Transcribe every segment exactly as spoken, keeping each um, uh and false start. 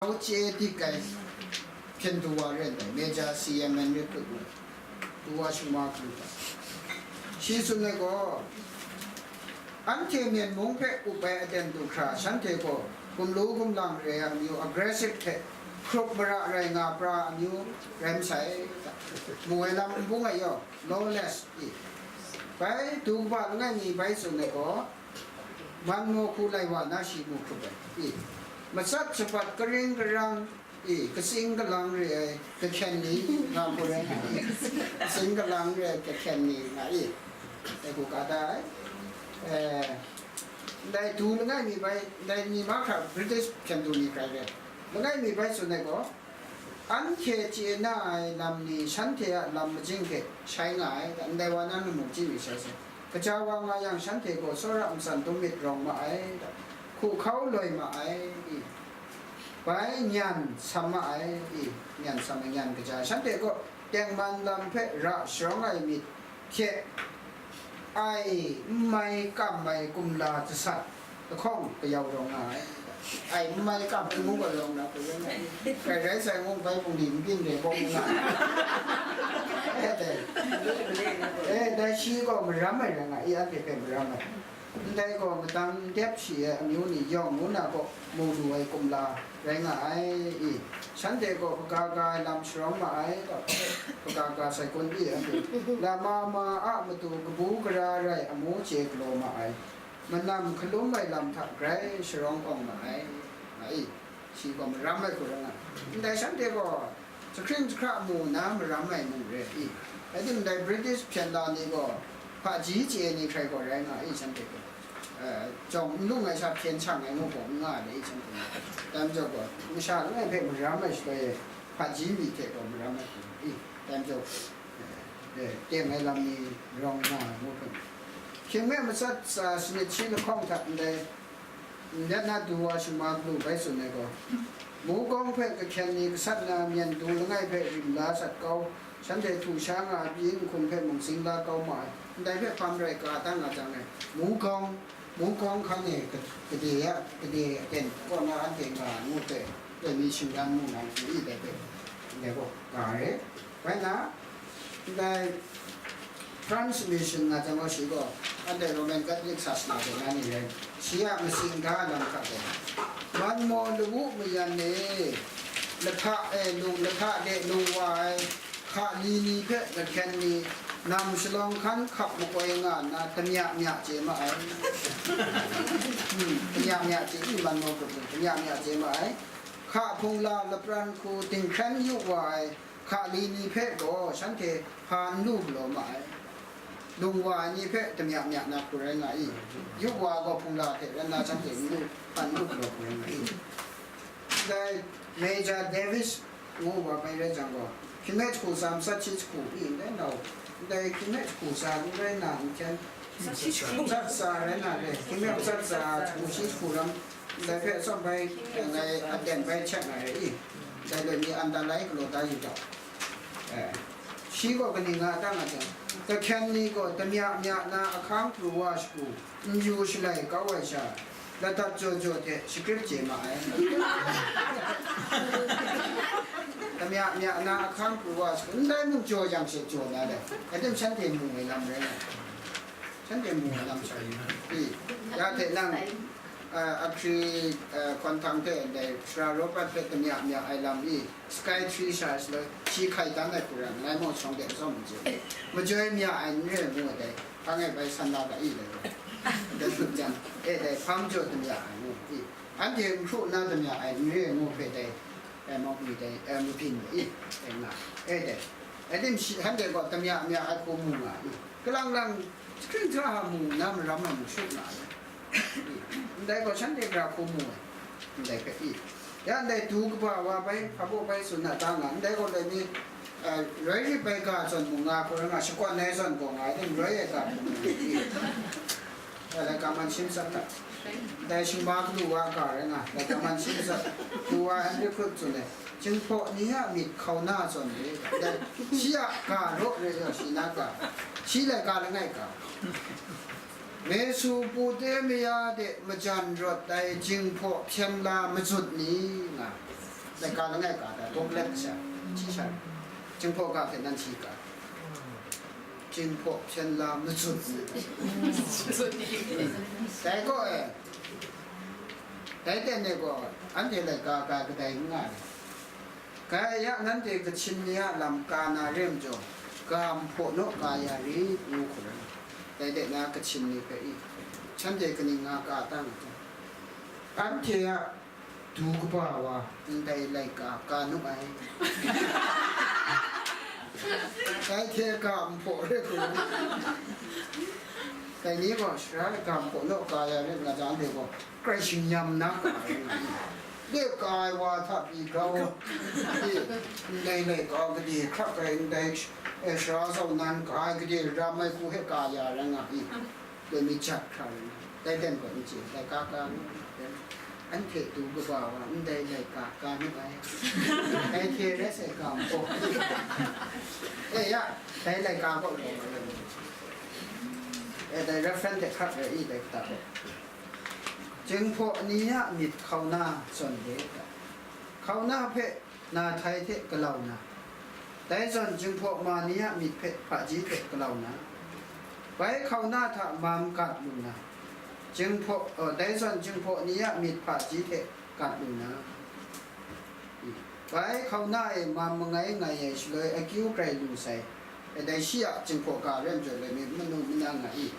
Au chye dik ai hpyen du wa ren ai, Major C M N recruit mu, du wa shingma hkru ga. Shi tsun ai gaw, anhte Myen mung hpe up ai aten du hkra, shanhte gaw gumlu gumlang re ai amyu, aggressive hte hkrup mara rai nga pra amyu rai masai, mu ai lam n bung ai yaw, lawless i. Bai du kaba langai mi bai tsun ai gaw, man maw hku lai wa na shi mu hkrup ai i. Matsat shapat karing karang i, katsing kalang re ai kahkyen ni nga hku rai nga i. Katsing kalang re ai kahkyen ni nga i. Dai hku ka da ai. Eh, ndai du langai mi bai, ndai ni mahkra British hpyen du ni hkrai re. Langai mi bai tsun ai gaw, anhte chye na ai lam ni shanhte a lam majing hte shai nga ai, ndai wa na nu mu chyi mi shai sai. Kaja wa nga yang, shanhte gaw tsawra matsan dum myit rawng ma ai, hku hkau loi ma ai, i. Bai nyan sam ma ai, i. Nyan sam ai, nyan kaja, shanhte gaw tengman lam hpe ra sharawng ai myit hte ai n mai kam ai kumla jasat lahkawng kayau rawng nga ai. Ai n mai kam ai ngu gaw rawng na hku rai nga ai. Kai rai sai ngu bai bungli n byin re bawng nga ai. Eh, dai. Eh, dai shi gaw maram ai rai nga i, anhte hpe maram ai. Ndai gaw madang dep shi ai amyu ni yawng ngu na gaw mu lu ai kumla rai nga ai i. Shanhte gaw kaga ga ai lam sharawng ma ai, kaga ga sai kun i, anhte lama ma a matu kabu gara rai amu chye galaw ma ai, manam hkalum ai lam hta grai sharawng awng ma ai, nga i. Shi gaw maram ai hku rai nga. Ndai shanhte gaw jahkring jahkra mu na maram ai mung re i. Rai timung, ndai British hpyen la ni gaw hpaji chye ni hkrai gaw rai nga i, shanhte gaw, eh, jawng n lung ai sha hpyen shang ai ngu gaw n nga ai le i, shanhte gaw. Dai majaw gaw, masha langai hpe maram ai shaloi e, hpaji mi hte gaw maram ai hku i. Dai majaw, eh, eh, teng ai lam ni rawng nga ai ngu hpe, hkying me matsat tsa sanit shi lahkawng hta ndai Ndat na du wa shingma galu bai tsun ai gaw, Mukawng hpe kahkyen ni gasat na myen du langai hpe rim la sat kau, shanhte htu sha nga ai pyi n hkum hpe mung sing la kau ma ai, ndai hpe hpam rai ka dan nga jang e, Mukawng, Mukawng hkan e ka-, gade a, gade aten kaw na anhte nga ai ngu hpe, dai mi shingran mu na hku i dai hpe, ndai gaw ga re. Bai na, ndai France mission nga jang gaw shi gaw, anhte Roman Catholic sasana de na ni rai, shi a masing da lam hta gaw, man maw lawu mayan e, lahta, eh, lung, lahta de lung wa ai hka li ni hpe lahkyen ni, nam shalawng hkan hkap makoi nga nna, tamya mya chye ma ai. Hmm, tamya mya chye, i man maw grup ni, tamya mya chye ma ai. Hka hpung la lapran hku dinghkren yu wa ai, hka li ni hpe gaw shanhte hpa n lu galaw ma ai. Lung wa ai ni hpe tamya mya na hku rai nga i, yu wa gaw hpung la hte ran na shanhte n lu, hpa n lu galaw hku rai nga i. Ndai Major Davis ngu wa bai rai jang gaw, hkying me jahku tsa matsat shi jahku i ndai nau, ndai hkying me jahku tsa n rai na nhkyen, matsat tsa rai na re, hkying me matsat tsa jahku shi jahku ram, ndai hpe atsawm bai, ngai aten bai check nga re i, dai loi ni an da lai galaw da yu ga. Eh, shi gaw kaning nga ta nga jang, kahkyen ni gaw tamya mya na ahkang pru wa shagu, n yu shalai kau ai sha, ladat jaw jaw hte shakrip chye ma ai. Tamya mya na ahkang pru wa shagu, ndai mung jaw yang she jaw na le, adim shanhte mu ai lam rai nga. Shanhte mu ai lam sha yu. I, ya hte nang, ah, ahkri, ah, hkawn htang hte ndai Sara Robert hpe tamya mya ai lam i, Sky Tree sha shaloi, shi hkai dan ai hku ran, ngai maw shawng de atsawm n chye. Majoi mya ai n re ngu ai dai, hpang e bai san la ga i dai. Dai hpang jan, e dai, hpang jaw tamya ai ngu i. Anhte n hkru na tamya ai n re ngu hpe dai, e, mawk mi dai, e, mabyin i, e, nga, e dai. E tim shi, hande gaw tamya mya ai hku mu nga i. Kalang lang, jahkring jahkra mu na maram ai mu shut nga ai. Ndai gaw shanhte gara hku mu ai, ndai hpe i. Ya ndai du kaba wa bai, hpa baw bai tsun na ta nga, ndai gaw dai ni, eh, roi rit bai ga zawn mung nga hku rai nga, shakawn ai zawn gaw nga ai, roi ai ga hku mu i. Eh, laika man shi matsat hta, dai shingba galu wa ga rai nga, laika man shi matsat, du wa Henry Crook tsun ai, Jinghpaw ni a myit hkau na zawn re, dai shi a ga raw re yaw shi na ga, shi laika langai ga. Mesopotamia de majan rawt ai Jinghpaw hpyen la mazut ni nga, Laika langai ka ta, dawk let sha, shi sha, Jinghpaw ga hte nan shi ga, Jinghpaw hpyen la mazut ni. Dai gaw e, dai ten e gaw, anhte laika ga kadai n nga ai. Ga ya nanhte Kachin ni a lam ka na re majaw, ga nhpaw naw ka ya rit ngu hkrum ai. Dai de na Kachin ni hpe i, shanhte kaning nga ka ta nga ta? Anhte a du kaba wa ndai laika ka nu ai. Dai hte ga nhpaw re hkrum ai. Dai ni gaw shara ga nhpaw naw ka ya ret nga jang, anhte gaw grai shingnyam na ka ai rai nga, de ka ai wa hta pyi grau, e, ndai laika gade hkrak ai, ndai, e, sara zau nan ka ai gade ram ai hku hpe ka ya rai nga i, dai mi jat hkra rai nga, dai ten gaw n chye, laika ka nu, anhte du kaba wa ndai laika ka nu ai, dai hte rai sai ga nhpaw, e ya, dai laika kaw rawng ai, e, dai reference de hkrak rai i, dai kata gaw. Jinghpaw ni a myit hkauna zawn de ga, hkauna hpe na htai hte galau na, dai zawn jinghpaw ma ni a myit hpe hpaji hte galau na, bai hkauna hta mam gat lu na, jinghpaw, oh, dai zawn jinghpaw ni a myit hpaji hte gat lu na, bai hkauna e mam mangai ngai ai shaloi akyu grai lu sai, e, dai shi a jinghpaw ga rai majaw, laimi manu manang nga i,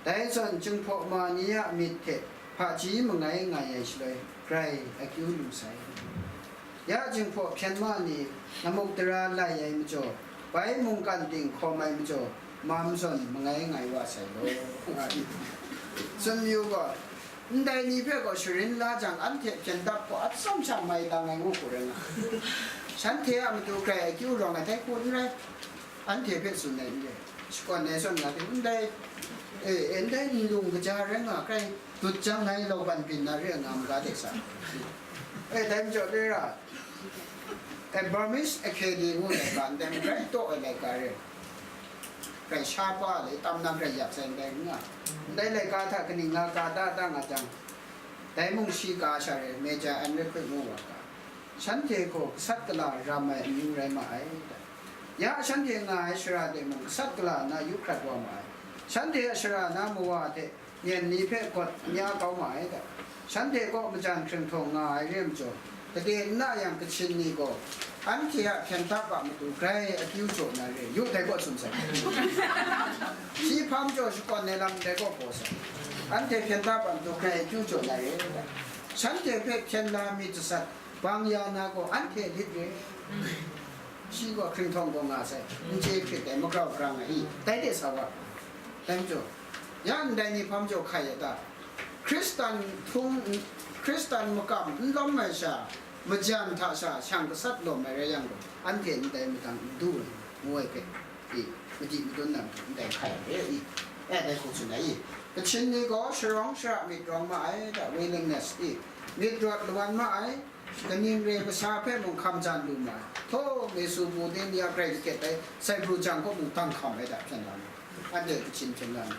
dai zawn jinghpaw ma ni a myit hte hpaji mangai ngai ai shaloi, grai akyu lu sai. Ya jinghpaw hpyen ma ni namuk dara lai ai majaw, bai mungkan ting hkawm ai majaw, mam zawn mangai ngai wa sai law, nga i. Tsun yu gaw, ndai ni hpe gaw sharin la jang, anhte hpyen dap gaw atsam sha mai lang ai ngu hku rai nga, shanhte a matu grai akyu rawng ai dai hku n rai, anhte hpe tsun ai n re, shakawn ai zawn nga hte, ndai, e, e, ndai nlung kaja rai nga, grai dut jang ngai lauban byin na re nga maga de sa. E, dai majaw re ra, e, Burmese Academy ngu ai ga ndai grai taw ai laika re, grai sha pa le tam na grai yak sai ndai nga, ndai laika hta kaning nga ka da da nga jang, dai mung shi ka sha re, Major Henry Quick ngu wa ga, shanhte gaw gasat gala ram ai amyu rai ma ai. Ya shanhte nga ai shara de mung gasat gala na yu hkrat wa ma ai. Shanhte a shara na mawa hte nyen ni hpe gawt nya kau ma ai da. Shanhte kaw majan hkringhtawng nga ai re majaw, gade n na yang Kachin ni gaw, anhte a hpyen dap a matu grai akyu jaw na re, yu dai kaw tsun sai. Shi hpa majaw shakawn ai lam dai kaw baw sai. Anhte hpyen dap a matu grai akyu jaw na re da. Shanhte hpe hpyen la myit jasat, bang ya na gaw anhte lit re. Shi gaw hkringhtawng gaw nga sai, n chye hkrit ai, magrau grang ai i, dai de sa wa. Dai majaw, ya ndai ni hpa majaw hkai ai ta? Hkristan htung, Hkristan makam n lawm ai sha, majan hta sha shang gasat lawm ai rai yang gaw, anhte ndai madang n du ai, ngu ai hpe, i, madi madun na matu ndai hkai ai i, e, dai hku tsun ai i. Kachin ni gaw sharawng shara myit rawng ma ai da, willingness i, myit rawt lawan ma ai, kaning re masa hpe mung hkam jan lu ma ai. Htaw, Mesopotamia grai lakyet ai Saipru jang kaw mung dang hkam ai da, hpyen la na. Anhte Kachin hpyen la na,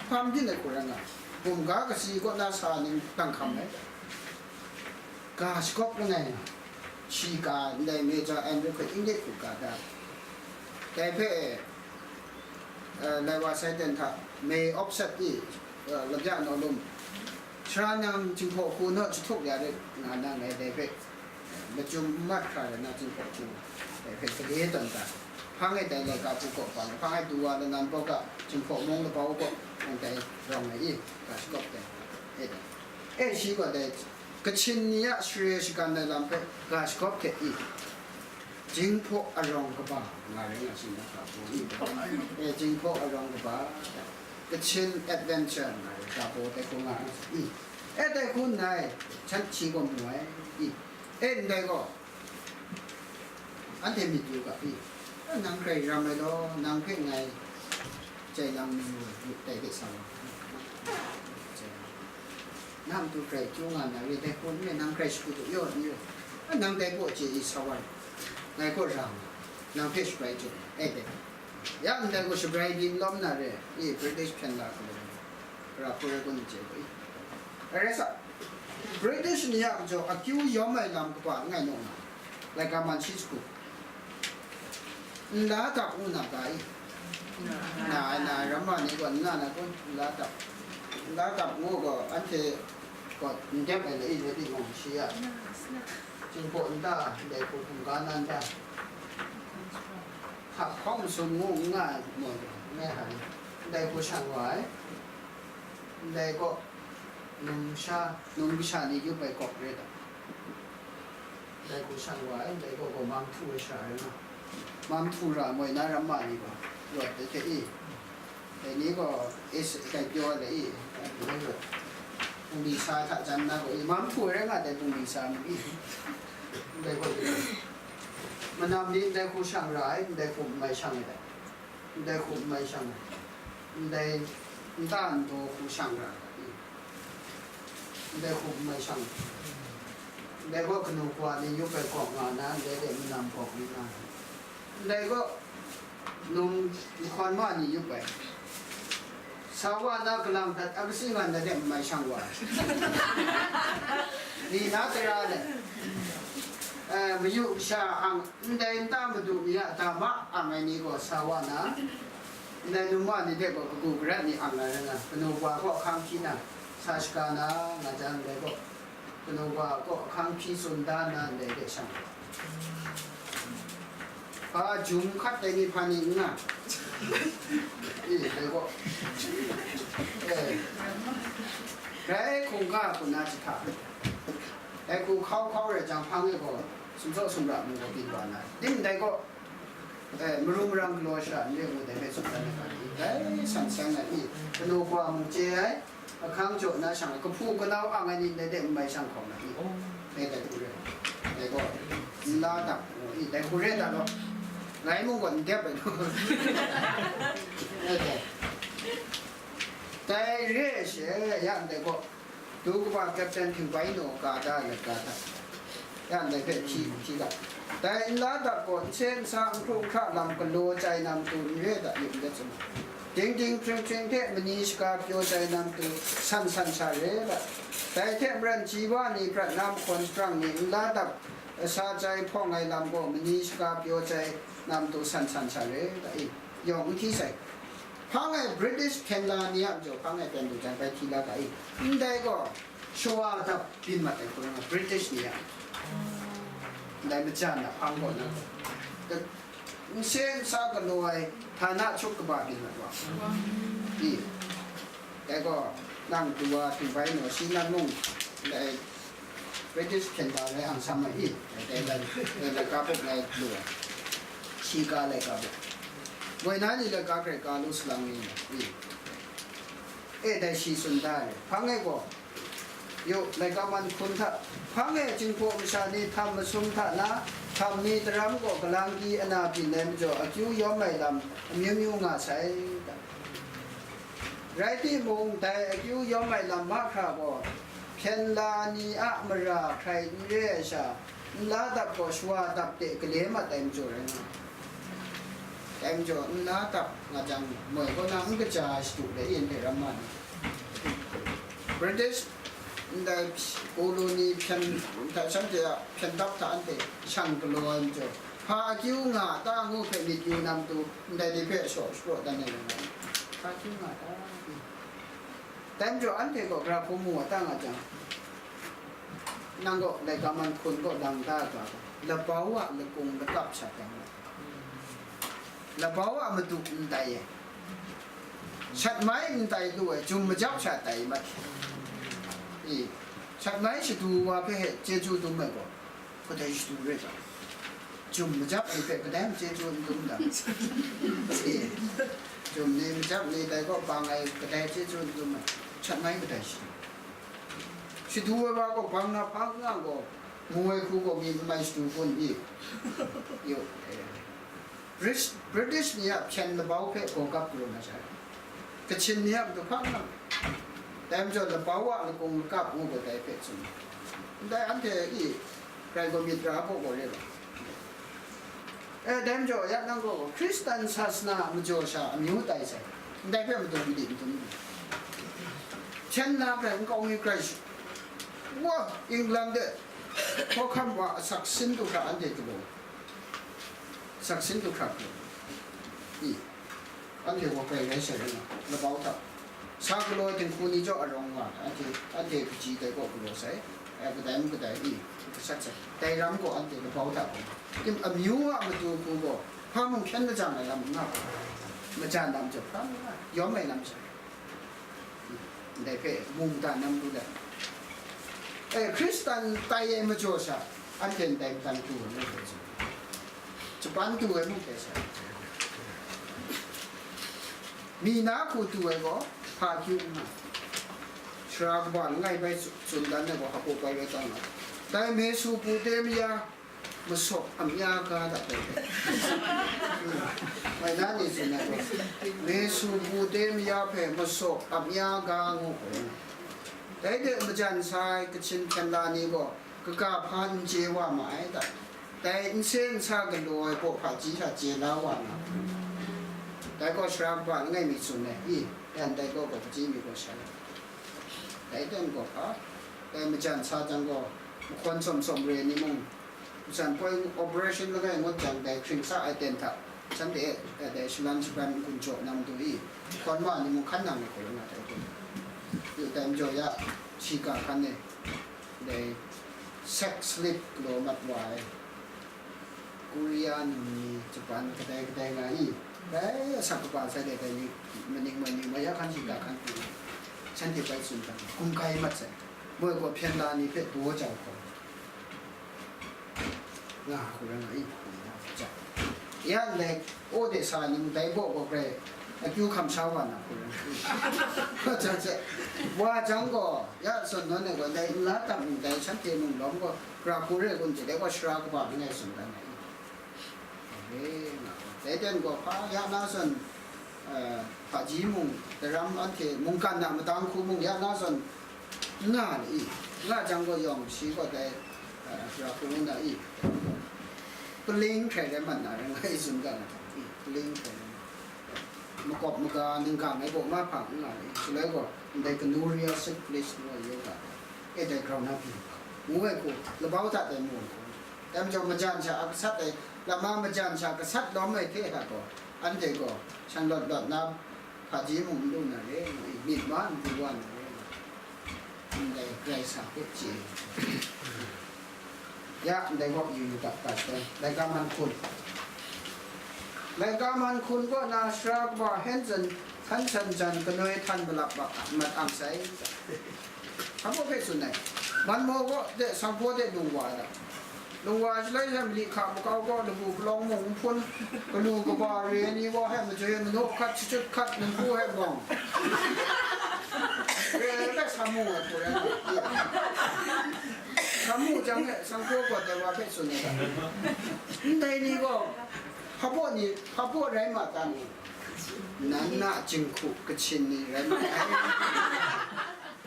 hpam din ai hku rai nga, bum ga kasi kaw na sa ning dang hkam ai da. Ga shagawp langai nga, shi ga ndai Major Henry hpe English hku ga da. Dai hpe, eh, lai wa sai ten hta, May offset i, eh, labya naw lum, sara nang Jinghpaw hku naw jahtuk ya rit nga na ngai dai hpe, eh, machyum n mat hkra ai na Jinghpaw hku, dai hpe gade tawn ga, hpang e dai laika hku kaw bang, hpang e du wa lanan baw ga, Jinghpaw mung labau kaw, nang dai rawng ai i, ga shagawp dai, e dai. E shi gaw dai, Kachin ni a share shagan ai lam hpe ga shagawp hte i, Jinghpaw arawng kaba nga rai nga shi na, ga baw i, e, Jinghpaw arawng kaba, Kachin adventure nga rai, ga baw dai hku nga rai i, e, dai hku nngai, shan hti gaw mu ai i, e, ndai gaw, anhte myit yu ga i, nang grai ram ai law, nang hpe ngai jai lang mayu ai, dai hpe sa wa, jai lang. Na matu grai kyu nga na re, dai hku n re, nang grai shakut u yaw n re, a, nang dai kaw chye i sa wa, ngai kaw ra nga, nang hpe shabrai chye ai, dai. Ya ndai gaw shabrai byin lawm na re, i, British hpyen la hku, ra hku rai kun chye gaw i, rai rai sa, British ni a majaw akyu yawm ai lam kaba n gai naw na, laika man shi shagu, nla dap ngu na ga i? Na ai, na ai, ramma ni gaw n na na kun, nla dap, nla dap ngu gaw, anhte gaw n dep ai le i, le timung, shi a, Jinghpaw nta, ndai hku hkungga na nta, hkap hkawng masum ngu n nga ai, maw, n rai hkra ni, ndai hku shang wa ai. Ndai gaw, numsha, num kasha ni yup ai gawk rai ta? Ndai hku shang wa ai, ndai gaw, gaw Mamhtu ai sha rai nga. Mamhtu ra moi na ramma ni gaw, rawt ai hte i. Dai ni gaw, e, dai pyaw ai le i, bungli sa hta jan na gaw i, Mamhtu ai rai nga, dai bungli sa mu i. Ndai gaw, manam ni ndai hku shang ra ai, ndai hku n mai shang ai dai. Ndai hku n mai shang ai, ndai nta ndaw hku shang ra ai, ndai hku n mai shang ai, ndai gaw kanu kawa ni yup ai gawk nga na, ndai de manam gawk ni nga na, ndai gaw num nhkawn ma ni yup ai, sa wa na galang dat a kasi ngan na de n mai shang wa ai, ni na tara de, eh, mayu kasha ang, ndai nta madu ni a dama ang ai ni gaw sa wa na, ndai numa ni de gaw kagu garat ni ang ai rai nga, kanu wa kaw ahkang hpyi na, sa shaga na, nga jang ndai gaw, kanu wa kaw ahkang hpyi tsun da na, ndai de shang, hpa jum hkat ai ni hpa ni n nga, i, ndai gaw, e, grai hkungga hku na jahta, dai hku hkau hkau rai jang, hpang e gaw sumsaw sumra mung gaw byin wa na, dim ndai gaw, e, maru marang galaw shara n re ngu, dai hpe tsun dan ai ga ni, dai san seng ai i, kanu kawa mung chye ai, ahkang jaw na shang ai, kahpu kanau ang ai ni ndai de n mai shang hkawm ai i, dai dai hku re, dai gaw, nla dap ngu i, dai hku re dat law, ngai mung gaw n dep ai nu, dai dai, dai re ai she, ya ndai gaw, Du kaba Captain Htingbai Naw ka da ai laika hta, ya ndai hpe hpyi, hpyi ga, dai nla dap gaw nsen nsa, nhkru nhkra lam galaw chyai na matu n re da, yu n let sum ai. Dingding hpring hpring hte mani shaga pyaw chyai na matu san san sha re da. Dai hte maren ji wa ni prat na mahkawn jahprang ni nla dap sa chyai hpawng ai lam gaw mani shaga pyaw chyai na matu san san sha re da, i, yawng n hti sai. Hpang e British hpyen la ni a majaw hpang e pyan lu jang bai hti la ga i? Ndai gaw, shawa dap byin mat ai hku rai nga, British ni a, ndai majan a hpang gaw na, nsen nsa galaw ai htana chup kaba byin mat wa i? Dai gaw, nang du wa htingbai naw shi nan mung, ndai British hpyen la rai ang sam ai i? Dai, dai, dai, dai laika buk rai lu ai. Shi ka laika buk. Moi na ni laika hkrai ka lu salang ni i? E, dai shi tsun da ai. Hpang e gaw, yu, laika man hkun hta, hpang e Jinghpaw masha ni htam masum hta na, htam ni daram gaw galanggi ana byin ai majaw akyu yawm ai lam amyu myu nga sai. Rai timung, dai akyu yawm ai lam mahkra gaw, hpyen la ni a mara hkrai n re ai sha, nla dap gaw shawa dap de gale mat ai majaw rai nga ai. Dai majaw, nla dap nga jang, moi kaw na n kaja ai shadu de, yin hpe ram ma ni. British ndai colony hpyen hta, shanhte a hpyen dap hta anhte shan galaw ai majaw, hpa akyu nga ta ngu hpe myit yu na matu, ndai ni hpe shaw shapraw dan ai rai nga ai. Hpa akyu nga ta? Dai majaw, anhte gaw gara hpung mu wa ta nga jang, nang gaw laika man hkun gaw lang da ai ga gaw, labau a lakung lakap sha tai nga, labau a madu n tai e, shat mai n tai lu ai, jum majap sha tai mat. I, shat mai shadu wa hpe he chyeju dum ai gaw, kadai shadu rai ta? Jum majap ni hpe kadai chyeju n dum ta? I, jum ni majap ni dai kaw bang ai kadai chyeju n dum ai? Shat mai kadai shadu? Shadu ai wa gaw bang na hpa nga gaw, mu ai hku gaw mi n mai shadu kun i? Yu, e. British, British ni a hpyen labau hpe gaw gap galaw na sha, Kachin ni a matu hpa nga, dai majaw labau a lakung lakap ngu gaw dai hpe tsun. Ndai anhte i rai gaw myit ra gaw gaw re ga. E, dai majaw ya nang gaw Hkristan sasana a majaw sha amyu tai sai, ndai hpe matu mali n dum. Hpyen la hpe nkau mi hkrai shi, Wa, England de hkawhkam wa asak sin du hkra anhte galaw, asak sin du hkra galaw. I, anhte wa grai rai sai rai nga, labau hta. Sa galaw ai dinghku ni jaw arawng nga, anhte, anhte kaji dai gaw galaw sai, ai kadai mung kadai i, kasat sai. Dai ram gaw anhte labau hta gaw, tim amyu a matu hku gaw, hpa mung hpyen majang ai lam n nga, majan lam jaw hkra n nga, yawm ai lam jaw. Ndai hpe mungdan na maru let, e, Hkristan tai ai majaw sha, anhte ndai madan du ai mung hpe tsun, Japan du ai mung hpe sha, mi na hku du ai gaw, hpa kyu n nga, sara kaba langai bai tsun dan ai gaw, hpaw bai rai taw nga, dai Mesopotamia masaw amya ga da tai. Mai na ni tsun ai gaw, Mesopotamia hpe masaw amya ga ngu ai. Dai de majan sa ai kachin hpyen la ni gaw, kaga hpa n chye wa ma ai da. Dai n se n sa galaw ai baw hpaji hta chye la wa na. Dai gaw sara kaba langai mi tsun ai, i, yan dai gaw gaw kaji mi gaw sha ai. Dai ten gaw hpa, dai majan sa jang gaw, mahkawn sawm sawm re ni mung, Majan poi operation langai ngut jang dai hkring sa ai ten hta, shanhte e, e, dai shalan shaban n-gun jaw na matu i, hkawn ma ni mung hkan nang ai hku rai nga dai hku. Yu dai majaw ya, shi ga hkan e, dai sex slave galaw mat wa ai, Korea num ni, Japan kadai kadai nga i, dai asak kaba sai dai, dai ni, maning mai ni, mai ya hkan shi ga hkan pyi, shanhte bai tsun hkra, hkum kai mat sai, moi gaw hpyen la ni hpe daw jau hkawm. Nga hku rai nga i, ya ndai, aw de sa ni ndai baw gaw grai akyu hkam sha wa na hku rai nga i. Wa jang gaw, ya zawn nawn ai gaw, ndai nla tam ndai shanhte mung lawm gaw, gara hku re kun hte, dai gaw sara kaba langai tsun dan ai i. Dai ten gaw hpa ya na zawn, eh, hpaji mung, daram anhte mungkan a madang hku mung ya na zawn, n nga ai i, nga jang gaw yawng shi gaw dai, eh, ya hku ngu na i, paling hkrai rai mat na rai nga i, tsun ga na i, paling hkrai rai mat. Makawp maga ninggang ai baw ma hpang n nga ai, shaloi gaw ndai kanu ria sik police ngu ai yawng ga, e dai grau na byin ngu ai hku, labau hta dai mu ai hku. Dai majaw majan sha a gasat ai, lama majan sha gasat lawm ai hte hta gaw, anhte gaw shan lawt lawt na, hpaji mung n lu na re, myit ma n du wa na re, ndai Karai Kasang hpe chye. Ya, ndai gaw yu yu dat dat ai, laika man hkun. Laika man hkun kaw na sara kaba Hanson, Hanson jan kanoi htan malap mat ang sai. Hpa hpe tsun ai, man maw gaw de, sanghpaw de lung wa ai da. Lung wa ai shaloi hte mali hka makau gaw lagu palawng mung n hpun, kalu kaba re ai ni wa hte majoi manaw hkat, shachyut hkat, npu hte bawng. Re ai hpe sa mu ai hku rai nga. Sa mu jang hte sanghpaw gaw dai wa hpe tsun ai da. Ndai ni gaw hpa baw ni, hpa baw rai ma ta ni? Nan na jinghku kachin ni rai ma ai.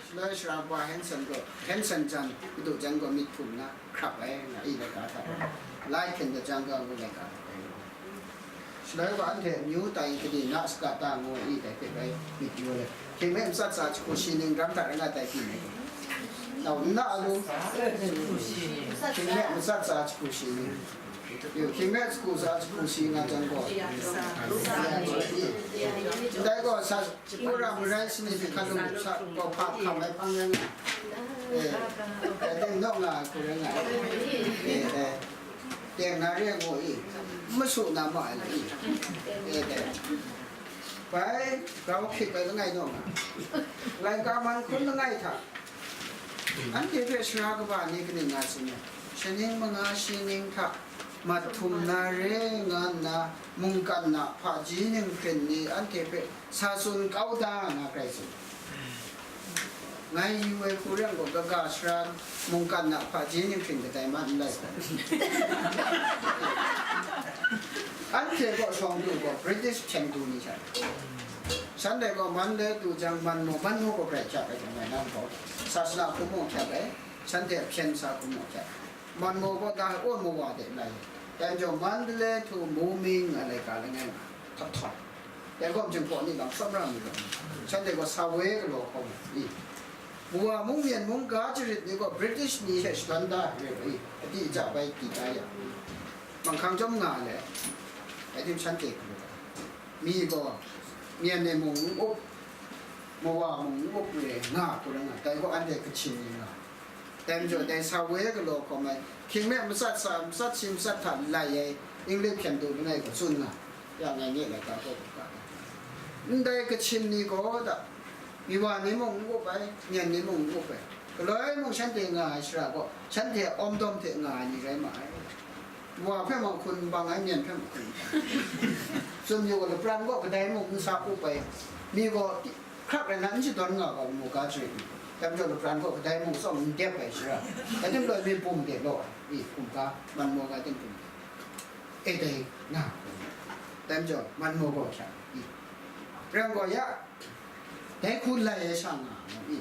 Shaloi sara kaba Hanson gaw, Hanson jan madu jan gaw myit hpung na hkrap ai, nga i laika hta, lai hpyen da jang ga ngu laika hta bai. Shaloi gaw anhte amyu tai kadi na saga ta ngu i dai hpe bai myit yu ai. Hkying me matsat tsa jahku shi ning ram hta rai nga tai pyi ai. Nau n na a lu? Hkying me matsat tsa jahku shi ning. Yu, hkying me jahku tsa jahku shi nga jang gaw, ndai gaw sa Wora marai sini hte hkan lung sa gaw hpa hkam ai hpang rai nga. E, e, teng naw nga ai hku rai nga. E, e, teng na re ngu i, n masu na ma ai i. E, e. Bai, grau hkyit ai langai naw nga. Laika man hkun langai hta, anhte hpe sara kaba ni kaning nga tsun ai? Shaning manga shi ning hta mat htum na re nga nna, mungkan a hpaji ninghpring ni anhte hpe sa tsun kau da na grai tsun. Ngai yu ai hku rai gaw, kaga sara mungkan a hpaji ninghpring kadai ma n lai hkawm. Anhte gaw shawng du gaw, British hpyen du ni hte. Shanhte gaw Mandalay du jang, Manmaw, Manmaw gaw grai hkyap ai jang, ngai nang gaw, sasana hkum mung hkyap ai, shanhte a hpyen sa hkum mung hkyap ai. Manmaw gaw da, aw mawa de lai. Dai majaw, Mandalay htu Muming a laika langai nga, htaw htaw. Dai gaw, Jinghpaw ni lam tsawm ra mi rawt, shanhte gaw sa woi galaw hkawm ai. Mawa mung, Myen mung ga jarit ni gaw British ni hte shadawn da ai rai, ati ja bai di da ya. Manghkang chyawm nga le, ai tim shanhte hkru ai. Mi gaw Myen ni mung n up, Mawa mung n up re nga hku rai nga, dai gaw anhte Kachin ni nga. Dai majaw, dai sa we galaw hkawm ai, hkying me matsat sa, matsat shi matsat hta lai ai, English hpyen du langai gaw tsun nga, ya ngai nye laika gaw ga. Ndai Kachin ni gaw da, Miwa ni mung n up ai, Myen ni mung n up ai, galoi mung shanhte nga ai shara gaw, shanhte awmdawm hte nga ai ni rai ma ai. Mawa hpe mung hkun n bang ai, Myen hpe mung hkun n bang ai. Tsun yu gaw, lapran gaw kadai mung n sa up ai, mi gaw hkrak rai na n shadawn nga ga mu ga jarit ni, dai majaw lapran gaw kadai mung tsawm n dep ai shara, dai tim loi mi bum de law ai, i, hkum ga, man maw ga tim hkum de, e dai nga, dai majaw man maw gaw hkyak, i, rai gaw ya, dai hku lai ai sha nga mu i,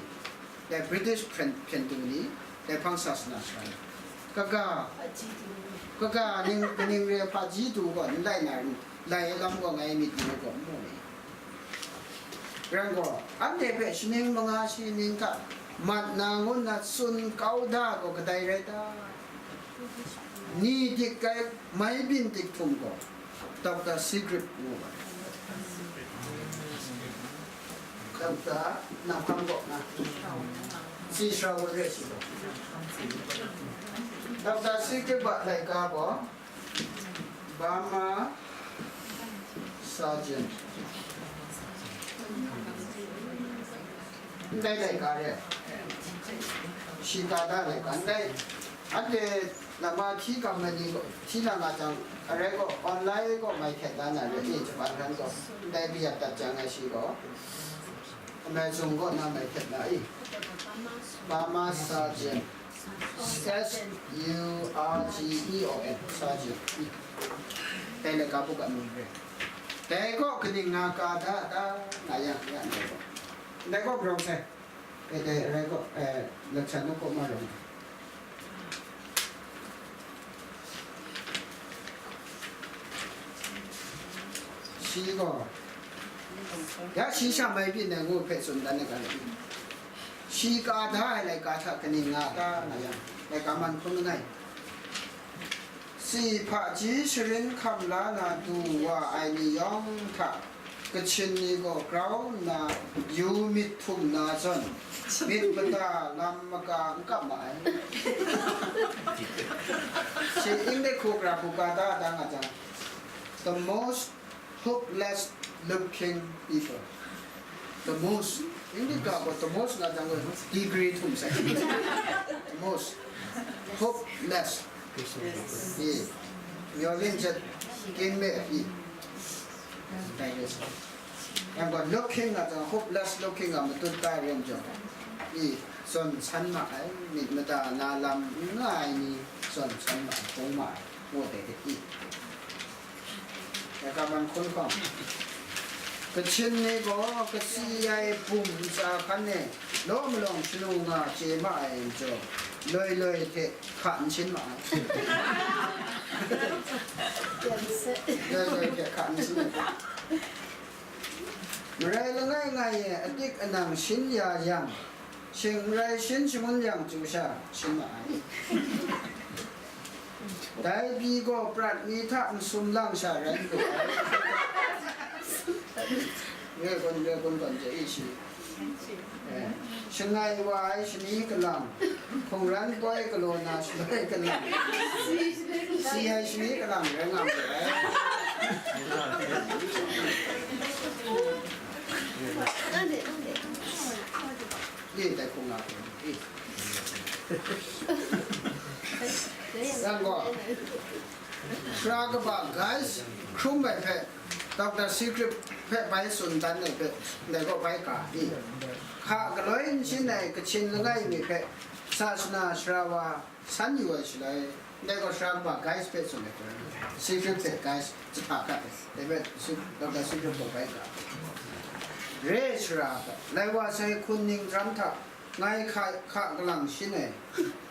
dai British hpyen, hpyen du ni, dai hpang sasana sha ni, kaga, kaga ning, kaning re hpaji du gaw n lai na ru, lai ai lam gaw ngai myit ni gaw n mu i. Rai gaw, anhte hpe shaning manga shi ning hta mat na ngu nna tsun kau da gaw kadai rai ta? Ni dik ai mai byin dik htum gaw, Doctor Seagrave ngu ai. Doctor, nang hkam gaw na, si sara wun re si gaw. Doctor Seagrave a laika gaw, Burma Surgeon. Ndai laika re. Shi ka da laika. Ndai, anhte lama hti kam ai ni gaw, hti na nga jang, arai gaw, online gaw mai hkyen da na re, e, Japan hkan gaw, ndai bia dat jang ai shi gaw, Amazon gaw na mai hkyen na i. Burma Surgeon. S U R G E O N, Surgeon. Dai laika buk a mying re. Dai gaw kaning nga ka da, da, nga yang, ya, ndai gaw. Ndai gaw grau sai. E, dai, rai gaw, e, laksan nu gaw ma rawng. Shi gaw, ya shi sha mai byin ai ngu hpe tsun dan ai ga, shi ka da ai laika hta kaning nga ta nga yang, laika man hkrum langai. Si hpaji sharin hkam la na du wa ai ni yawng hta, Kachin ni gaw grau nna yu myit htum na zawn, myit mada lam maka n kap ma ai. Shi English hku gara hku ka da da nga jang, the most hopeless looking people. The most, English ga gaw the most nga jang gaw degree htum sai. The most hopeless. Yes. Ye. Myaw len jat kyen me a pyi. Dai re sa. Yang gaw looking a jang, hopeless looking a matut tai ren jawng, i, zawn san ma ai, myit mada na lam n nga ai ni zawn san ma ai, hpung ma ai, ngu dai de i. Ya ka man hkun hkawng, Kachin ni gaw kasi ai bum ntsa hkan e law malawng shanu nga chye ma ai majaw, loi loi hte hka n shin ma ai. Loi loi hte hka n shin ai. Marai langai ngai e adik anang shin ya yang, shing n rai shin shangun yang chyu sha shin ma ai. Dai pyi gaw prat mi hta n sum lang sha rai lu ai. Re kun, re kun gawn je i shi. Eh, shangai wa ai shani kalang, hkungran poi galaw na shaloi kalang, si ai shani kalang rai nga mu ai. Ye dai hkung nga hkung, eh. Yang gaw, Sara kaba guys, hkrum ai hpe, Doctor Seagrave hpe bai tsun dan ai hpe, ndai gaw bai ga di. Hka galoi n shin ai Kachin langai mi hpe, sasana sara wa san yu ai shaloi, ndai gaw sara kaba guys hpe tsun ai hpe, Seagrave hte guys, jahpa gat ai, dai hpe, Doctor Seagrave gaw bai ga. Re sara hpe, lai wa sai hkun ning jahram hta, ngai hka, hka galang shin ai,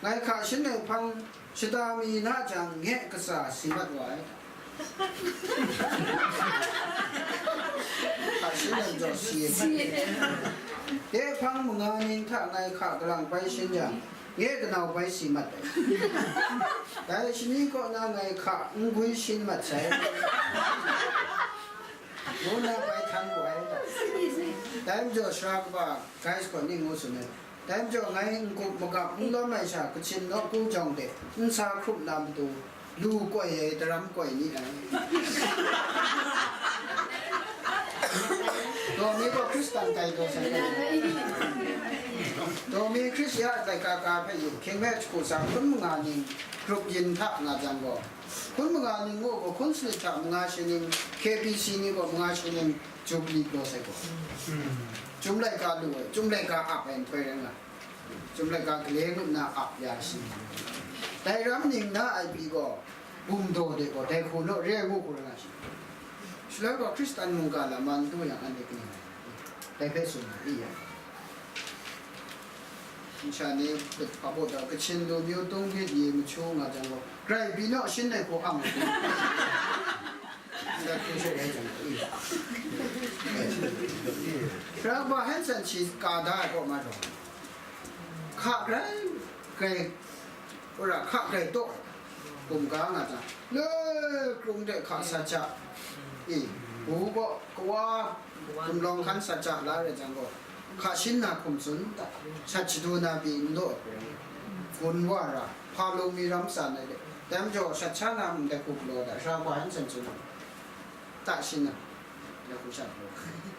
ngai hka shin ai hpang, shata mi na jang, nye katsa si mat wa ai. Hka shin ai majaw si ai. Dai hpang manga ning hta ngai hka galang bai shin yang, nye kanau bai si mat ai. Dai shani kaw na ngai hka n gwi shin mat sai. Ngu na bai htan wu ai. Dai majaw sara kaba, guys, gaw ning ngu tsun ai. Dai majaw ngai n-gup magap n lawm ai sha, Kachin nawku jawng de n sa hkrup na matu, lu koi ai, daram koi ni ai. Daw mi gaw Hkristan tai daw sai ai. Daw mi Hkristu a laika ka hpe yu, hkying hpe jahku sa hkun manga ning grup yin hta nga jang gaw, hkun manga ning ngu gaw, hkun sanit hta manga shi ning, K B C ni gaw manga shi ning, Jubli gaw sai gaw. Chyum laika lu ai, chyum laika ap ai nhtoi rai nga. Chyum laika gale ngut na ap ya shi. Dai ram ning na ai pyi gaw, bum daw de gaw, dai hku naw re ai ngu hku rai nga shi. Shaloi gaw Hkristan mungga lam man du yang anhte kaning rai? Dai hpe tsun na i ya. Nsha ni hpa baw da, Kachin lu myu tung bit yi machu nga jang gaw, grai pyi naw shin ai hku ang ai. Ndai hku shaw ai jang, i. Hkra kaba Hanson shi ka da ai kaw ma taw, hka grai, grai, wora hka grai taw ai, bum ga nga jang, le krung de hka sat sha, i, bu gaw kawa gumlawng hkan sat sha la rai jang gaw, hka shin na hkum tsun ta, shat shadu na pyi n law ai hpe, gun wa ra, hpa lung mi ram tsan ai de, dai majaw shat sha na ndai hku galaw da, sara hpa Hanson tsun ai. Ta shin na, ndai hku sha hku,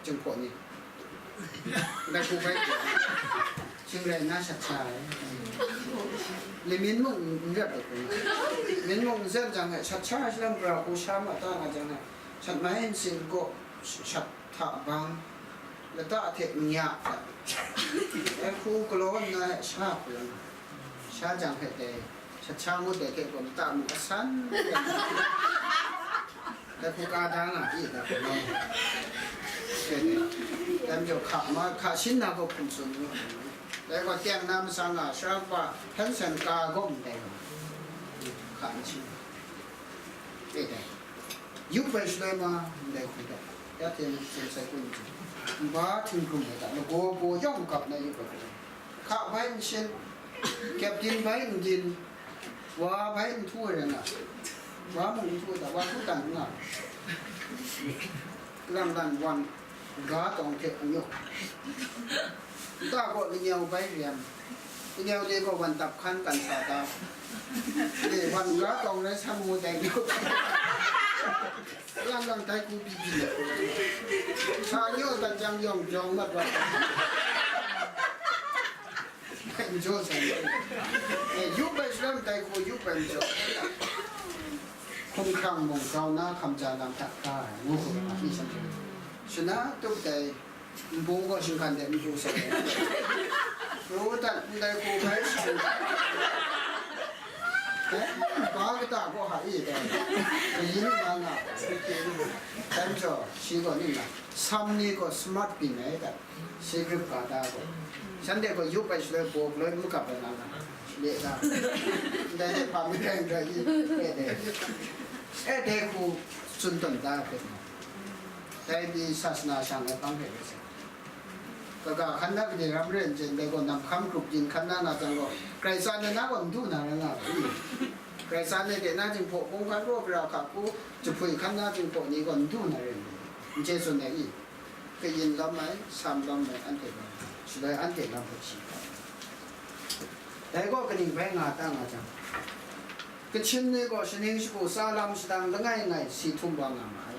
Jinghpaw ni, ndai hku bai hku, shing rai na shat sha ai. Le min mung n rep ai hku na, min mung n zen jang e, shat sha ai shalem gara hku sha ma ta nga jang e, shat mai nsin gaw, shat hta bang, lata hte n ya, ndai hku galaw nna e sha hku, sha jang hpe dai, shat sha ngut ai hte gaw, lata mung asan, dai hku ka da nga i, dai hku nau. Dai majaw hka ma, hka shin na gaw hkum tsun ngu. Dai gaw teng na masang a, sara kaba Hanson ka gaw ndai gaw, hka n shin. E dai. Yup ai shaloi ma, ndai hku dai. Ya teng teng sai kun ju. Nba htinghkrum ai hta, lagaw gaw yawng gap na yup ai hku dai. Hka bai n shin, kyepdin bai n din, wa bai n htu ai rai nga, wa mung n htu ai hta, wa htu dan n nga, lang dan wan, ga tawng hte anyuk, nta gaw lanyau bai rem, lanyau de gaw wan dap hkan kan sa ta, e, wan ga tawng rai sa mu dai anyuk. Lang lang tai ku pyi pyi le. Sa nyo dan jang yawng jawng mat wa. N jaw sa ni. E, yup ai shaloi tai ku yup ai n jaw. Hkumhkrang mung grau na hkam ja lam hta hkra ai, ngu hku ai, i shan hte. Shana tup dai. Nbung gaw shinggan de n pru sai. Pru dat ndai hku bai shagu. Eh, ba kata gaw ha i dai. Kayin nga nga. Dai majaw, shi gaw ning na, sam ni gaw smart byin ai dai. Shi grip ga da gaw. Shanhte gaw yup ai shaloi baw galoi magap ai nga nga. Le da. Ndai hte hpa mi rai rai i. E dai. E dai hku tsun tawn da hpe. Dai pyi sasana shang ai hpang hte rai sai. Kaga hkan na gade ram ren jen dai gaw, nam hkam grup yin hkan na na jang gaw, Karai tsan ai na gaw n du na rai nga ga i? Karai tsan ai de na Jinghpaw hpung hkan raw gara hka hku jahpui hkan na Jinghpaw ni gaw n du na rai nga i? N chye tsun ai i? Kayin lawm ai, sam lawm ai, anhte gaw, shaloi anhte lam hpe shi. Dai gaw kaning bai nga ta nga jang, Kachin ni gaw shaning shagu tsa lam shadang langai ngai si htum wa nga ma ai.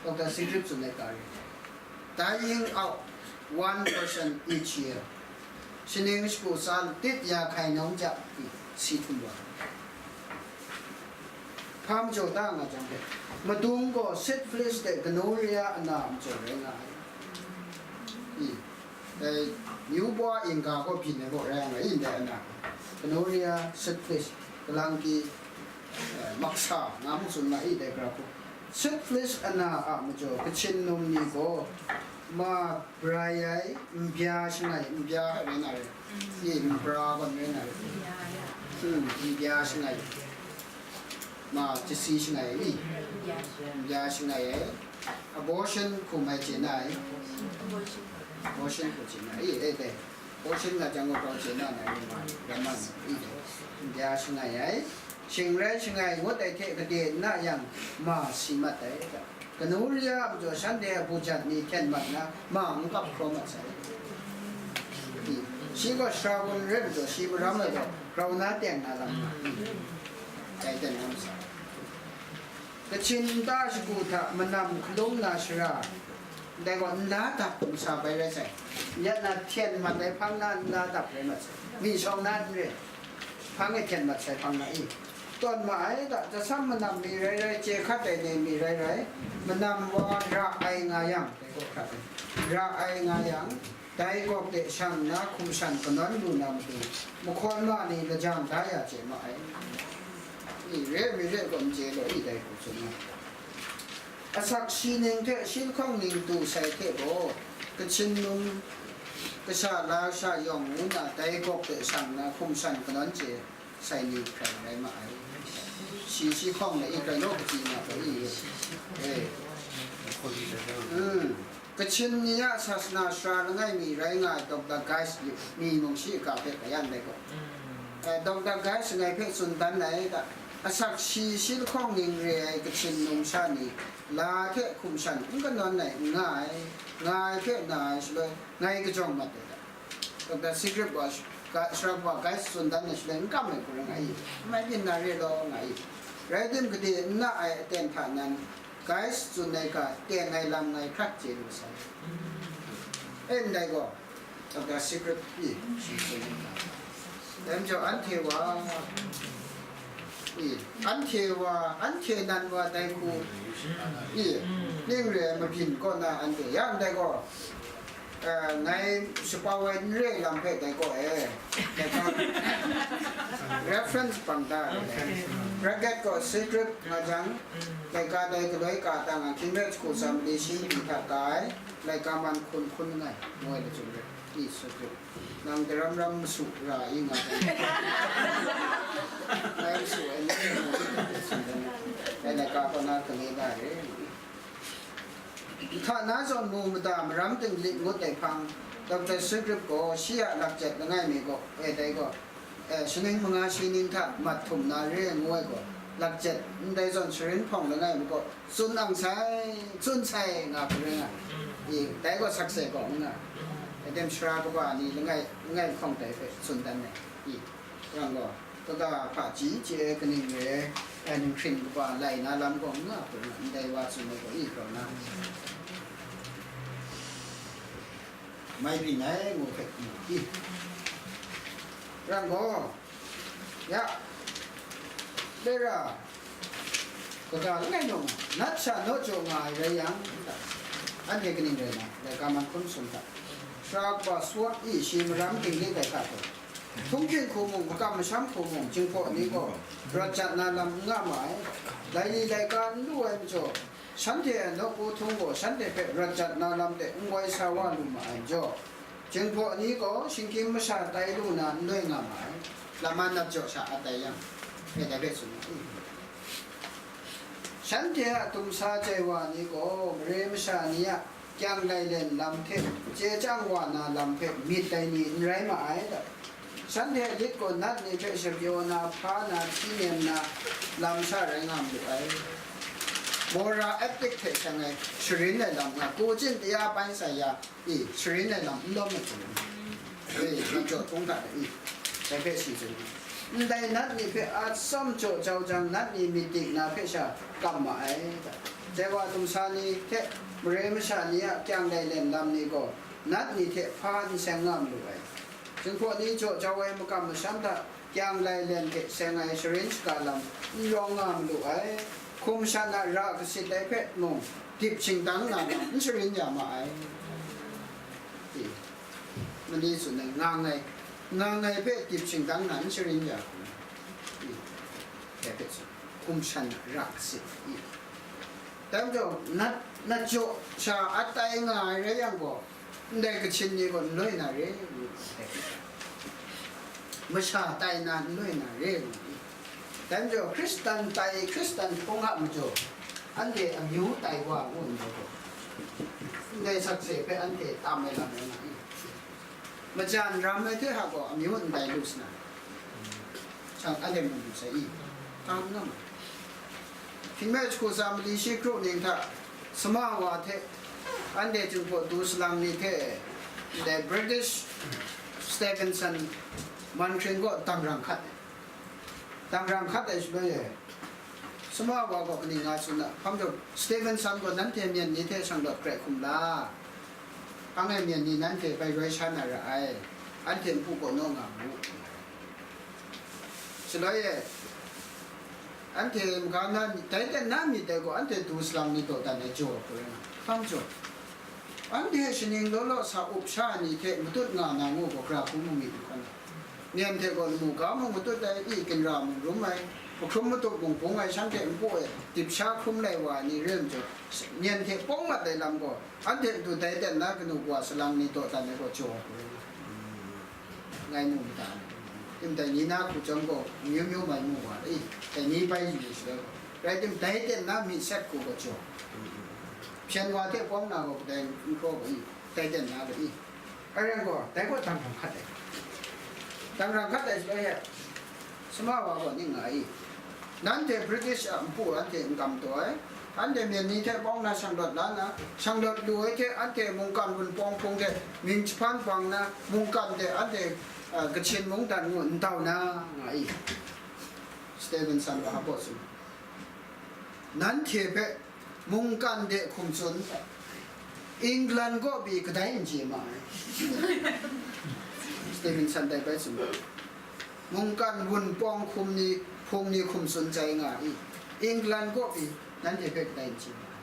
Doctor Sigrip tsun ai ga rai. Dying out one percent each year. Shaning shagu tsa tit ya hkai nawng ja pyi si htum wa ai. Hpa majaw ta nga jang hte, madung gaw syphilis de gonorrhea ana majaw rai nga ai. I, dai, myu bwa ingga gaw byin ai gaw rai nga ai, ndai ana. Gonorrhea, syphilis, galangki, eh, maksa, nga mu tsun nga i, dai gara hku. Syphilis ana a majaw, Kachin num ni gaw, ma brai ai, nbya shangai, nbya rai na rai. I, nbra gawn rai na rai. Hmm, nbya shangai. Ma, jasi shangai ai ni? Nbya shangai ai. Abortion hkum ai chye na ai? Portion hku chye na i, e, dai. Portion nga jang gaw, grau chye na na rai ma, rai ma na i, dai. Ndai shangai ai. Shing rai shangai ngut ai hte gade n na yang, ma si mat ai. Kanu ria a majaw shanhte a hpajan ni hten mat na, ma n kap hkraw mat sai. I, shi gaw sara gun rai majaw, shi maram ai gaw, grau na teng na lam nga. I, dai ten na masa. Kachin nta shagu hta manam hkalung na shara, ndai gaw nla dap masa bai rai sai. Yat na hten mat ai hpang na nla dap rai mat sai. Mi shawng na n re, hpang e hten mat sai hpang na i. Tawn ma ai da, jasam manam mi rai rai, chye hkat ai ni mi rai rai, manam wa ra ai nga yang, dai gaw hkrat ai. Ra ai nga yang, dai gawk de shang nna hkum shan kanawn lu na matu, mahkawn ma ni lajang da ya chye ma ai. I re ai mi re gaw n chye law i, dai hku tsun ai. Asak shi ning hte shi lahkawng ning tu sai hte gaw, Kachin num kasha la sha yawng ngu na, dai gawk de shang nna hkum shan kanawn chye sai ni hkrai rai ma ai. Shi shi hkawng na i, hkrai naw kaji na hkrai i, e. Mm. Kachin ni a sasana sara langai mi rai nga ai Doctor Geist mi mung shi ga hpe kayan dai gaw. Eh, Doctor Geist ngai hpe tsun dan ai da, asak shi shi lahkawng ning re ai Kachin numsha ni la hte hkum shan n kanawn ai n nga ai, nga ai hpe na ai shaloi, ngai kajawng mat ai da. Doctor Secret wa, ga, Sharap wa Geist tsun dan ai shaloi n kam ai hku rai nga i, mai byin na re law nga i. Rai tim, gade n na ai aten hta nan, Geist tsun ai ga teng ai lam ngai hkrat chye lu sai. E ndai gaw, Doctor Secret i, shi tsun ai ga. Dai majaw anhte wa, i, anhte wa, anhte nan wa dai hku, i, ning re ai mabyin kaw na anhte, ya ndai gaw, eh, ngai shapau ai n re lam hpe dai gaw e, dai gaw, reference bang da ai. Bracket gaw Secret nga jang, laika dai galoi ka ta nga, hkying rai hku tsam li shi pyi hta ka ai, laika man hkun hkun nngai, ngu ai lachyum rai, i Secret. Nang daram ram masu ra i nga ai. Ngai masu ai ni, ngai laika kaw na kale da re. Hta na zawn mu mada maram dinglik ngut ai hpang, Doctor Secret gaw shi a lakjet langai mi gaw, e dai gaw, eh, shaning manga shi ning hta mat htum na re ngu ai gaw, lakjet ndai zawn sharin hpawng langai mi gaw, tsun ang sai, tsun sai nga hku rai nga. I, dai gaw sakse gaw n nga. Atem sara kaba ni langai, langai hpawng dai hpe tsun dan ai. I, yang gaw, kaga hpaji chye ai kaning re ai, ninghkring kaba lai na lam gaw n nga hku rai nga, ndai wa tsun ai gaw i grau na. Mai byin ai ngu hpe mu i. Ram gaw, ya, Bera, kaga langai nung, nat sha naw jaw nga ai rai yang, anhte kaning rai na, laika man hkun sum hta, sara kaba Sword i shi maram dinglik ai hta gaw, htunghking hku mung, makam masham hku mung, Jinghpaw ni gaw rawt jat na lam n nga ma ai, laili laika n lu ai majaw, shanhte a nawku htung gaw shanhte hpe rawt jat na lam de n wai sa wa lu ma ai majaw, Jinghpaw ni gaw shinggyim masha tai lu na n loi nga ma ai, laman nat jaw sha a tai yang, e dai hpe tsun ai. Shanhte a tumsa jai wa ni gaw mare masha ni a kyang lailen lam hte chye chyang wa na lam hpe myit ai ni n rai ma ai da. Shanhte a lit gaw nat ni hpe shapyaw na, hpa na, hti nem na lam sha rai nga mu ai. Mora epic hte seng ai sharin ai lam nga, ku chyin taya bai sai ya, i, sharin ai lam n lawm ai hku, e, lam jaw hkung hta de, i, dai hpe shi tsun ai. Ndai nat ni hpe a tsawm jaw jau jang, nat ni myit dik na hpe sha kam ma ai, dai wa tumsa ni hte mare masha ni a kyang lailen lam ni gaw, nat ni hte hpa n seng nga malu ai. Jinghpaw ni jaw jau ai makam masham hta kyang lailen hte seng ai sharin shaga lam n rawng nga malu ai. Hkum shan a ra kasit ai hpe mung, dip shingtang na lam n sharin ya ma ai. I, mani tsun ai, ngang ai, ngang ai hpe dip shingtang na n sharin ya hku, i, dai hpe tsun, hkum shan a ra kasit, i. Dai majaw, nat, nat jaw sha a tai nga ai rai yang gaw, ndai Kachin ni gaw n loi na re, ngu ai. Masha tai na n loi na re, ngu ai. Dai majaw, Hkristan tai, Hkristan hpung a majaw, anhte amyu tai wa ngu ndai gaw, Ndai sakse hpe anhte tam ai lam rai nga i. Majan ram ai hte hta gaw amyu ndai lu sa na, shang anhte mu lu sai i. Tam nga ma. Hpyi nme jahku tsa mali shi kru ning hta sama wa hte anhte Jinghpaw du salang ni hte ndai British Stevenson man hkring kaw damrang hkat ai. Damrang hkat ai shaloi e, sama wa gaw kaning nga tsun na, hpang jaw, Stevenson gaw nanhte myen ni hte shanglawt krai hkum la, hpang e myen ni nanhte bai roi sha na ra ai, anhte npu kaw naw nga mu. Shaloi e, anhte maga na, dai ten na myit dai gaw, anhte du salang ni dawdan ai jaw hku rai nga, hpang jaw. Anhte shaning law law sa up sha ai ni hte matut nga na ngu gaw, gara hkrum mu myit hkwan, myen hte gaw lamu ga mung matut ai, i ginra mung rum ai, hkrum matup mung bung ai, shanhte npu e dip sha hkrum lai wa ai ni re ai majaw, myen hte pawng mat ai lam gaw, anhte matu dai ten na kanu kawa salang ni dawdan ai gaw jaw ai hku rai nga, ngai mu mada ai. Tim dai ni na hku chyawm gaw, amyu myu mai mu wa ai, dai ni bai yu ai shaloi gaw, rai tim, dai ten na myit sat hku gaw jaw. Hpyen wa hte pawng na gaw kadai n hkraw ga i, dai ten na ga i. Aran gaw, dai gaw damrang hkat ai. Damrang hkat ai shaloi e, sama wa gaw ning nga i. Nanhte British a npu anhte n kam taw ai, anhte myen ni hte pawng na shanglawt la na, shanglawt lu ai hte anhte mungkan wunpawng hpung hte mying jahpan bang na, mungkan hte anhte, a, Kachin mungdan ngu n dau na, nga i. Stevenson wa hpa tsun, nanhte hpe mungkan de hkum tsun, England kaw pyi kadai n chye ma ai. Stevenson dai bai tsun ai. Mungkan wunpawng hkum ni, hpung ni hkum tsun chyai nga i. England kaw pyi nanhte hpe kadai n chye ma ai.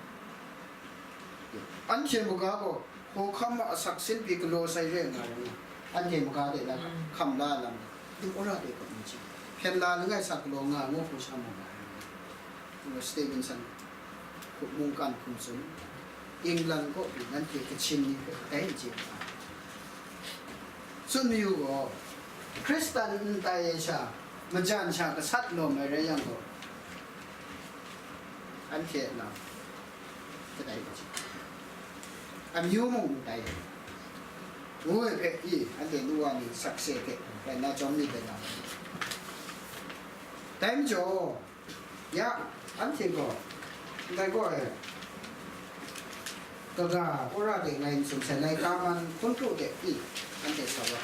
Anhte maga gaw, hkawhkam a asak sin pyi galaw sai re nga rai nga, anhte maga de la hkam la lam, dim wora de hkam n chye, hpyen la langai sa galaw nga ngu hku sha mu ma ai. Ngu Stevenson hku mungkan hkum tsun, England kaw pyi nanhte Kachin ni hpe dai n chye ma ai. Tsun mayu gaw, Hkristan n tai ai sha, majan sha gasat lawm ai rai yang gaw, anhte a lam kadai gaw, amyu mung n tai ai, ngu ai hpe i, anhte nu wa ni sakse hte rai na jawm ni dai na. Dai majaw, ya, anhte gaw, ndai gaw e, kaga wora de ngai n tsun sai, laika man hkun kru de i, anhte sa wa.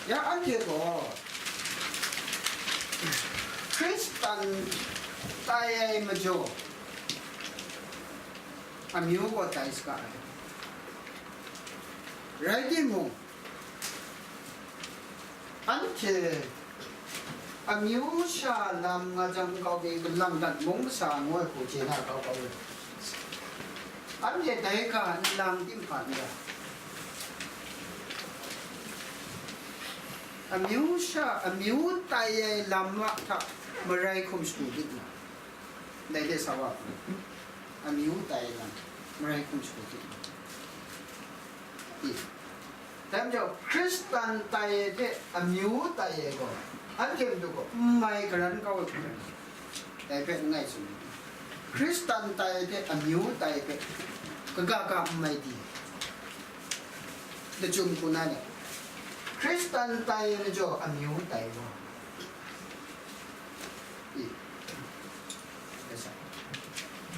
Ya, anhte gaw Hkristan tai ai majaw, amyu gaw tai saga ai. Rai timung, anhte amyu sha lam nga jang nkau mi galang dat mung masa ngu ai hku chye na kau kau ai. Anhte dai ga nlang tim hpa n ra. Amyu sha, amyu tai ai lam a hta marai hkum shagu byin nga, dai de sa wa, amyu tai ai lam marai hkum shagu byin nga. I. Dai majaw, Hkristan tai ai hte amyu tai ai gaw, anhte matu gaw n mai karan kau ai hku rai, dai hpe langai tsun ai. Hkristan tai ai hte amyu tai ai hpe, kaga ga n mai di, lachyum hku na le, Hkristan tai ai majaw amyu tai gaw, i,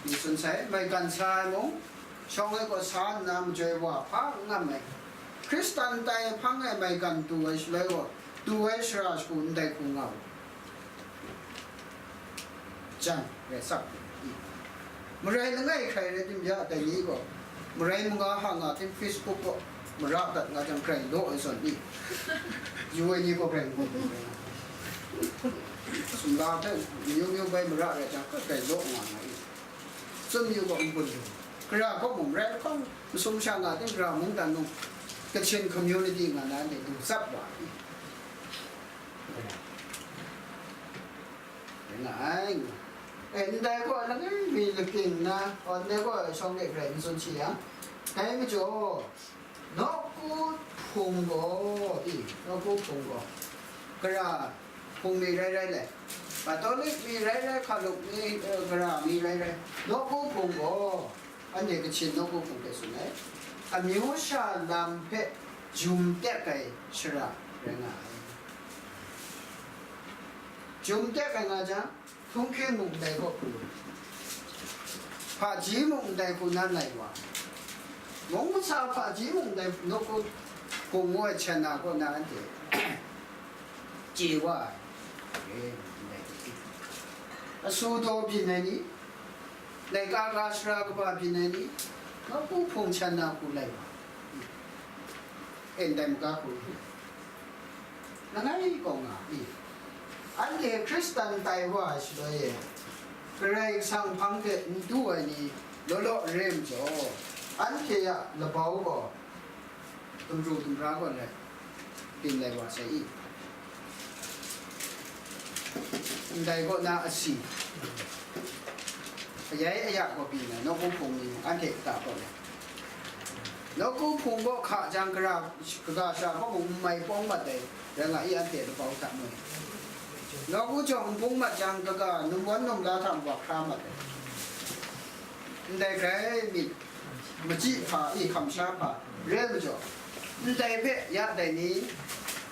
mi tsun sai, maigan sa ai mung, shawng ai gaw sa nna majoi wa hpa n ngam ai, Hkristan tai hpang e maigan du ai shaloi gaw, du ai shara shagu ndai hku nga u. Jan rai sak, i, marai langai hkrai rai tim ya, dai ni gaw, marai manga hka nga tim Facebook kaw mara dat nga jang, grai law ai zawn i, yu ai ni gaw grai n gaw ai. Sumla hpe amyu myu bai mara rai jang, grai law nga nga i. Tsun yu gaw n bun lu. Gara kaw mung rai lahkawng, masum sha nga tim, gara mungdan mung, Kachin community nga na ni lu tsap wa i. Rai nga ai. E, ndai gaw langai mi lakying nna, aw, ndai gaw shawng de grai n tsun shi yang, dai majaw, nawku hpung gaw, i, nawku hpung gaw, gara hpung mi rai rai le, Katolik mi rai rai, hkaluk mi, eh, gara mi rai rai, nawku hpung gaw, anhte Kachin nawku hpung hpe tsun ai, amyu sha lam hpe jum tek ai shara rai nga ai. Jum tek ai nga jang, htunghking mung ndai gaw hku, hpaji mung ndai hku nan lai wa, mung masa hpaji mung ndai nawku hpung ngu ai hten na kaw na anhte chye wa ai. E, ndai hku, asu daw byin ai ni, laika ga sara kaba byin ai ni, nawku hpung hten na hku lai wa. E, ndai maga hku, langai kaw nga i? Anhte Hkristan tai wa ai shaloi e, Karai Kasang hpang hte n du ai ni law law re ai majaw, anhte a labau gaw dumru dumra gaw let byin lai wa sai i? Ndai kaw na asi, ayai aya gaw byin ai, nawku hpung ni anhte kata kaw let, nawku hpung kaw hka jang, gara, kaga sha kaw mung n mai pawng mat ai, rai nga i, anhte labau hta mung. Nawku jawng n bung mat jang, kaga numwan numla hta mung hkra mat ai. Ndai grai myit, machyi hpa, i, hkamsha hpa re ai majaw, ndai hpe ya dai ni,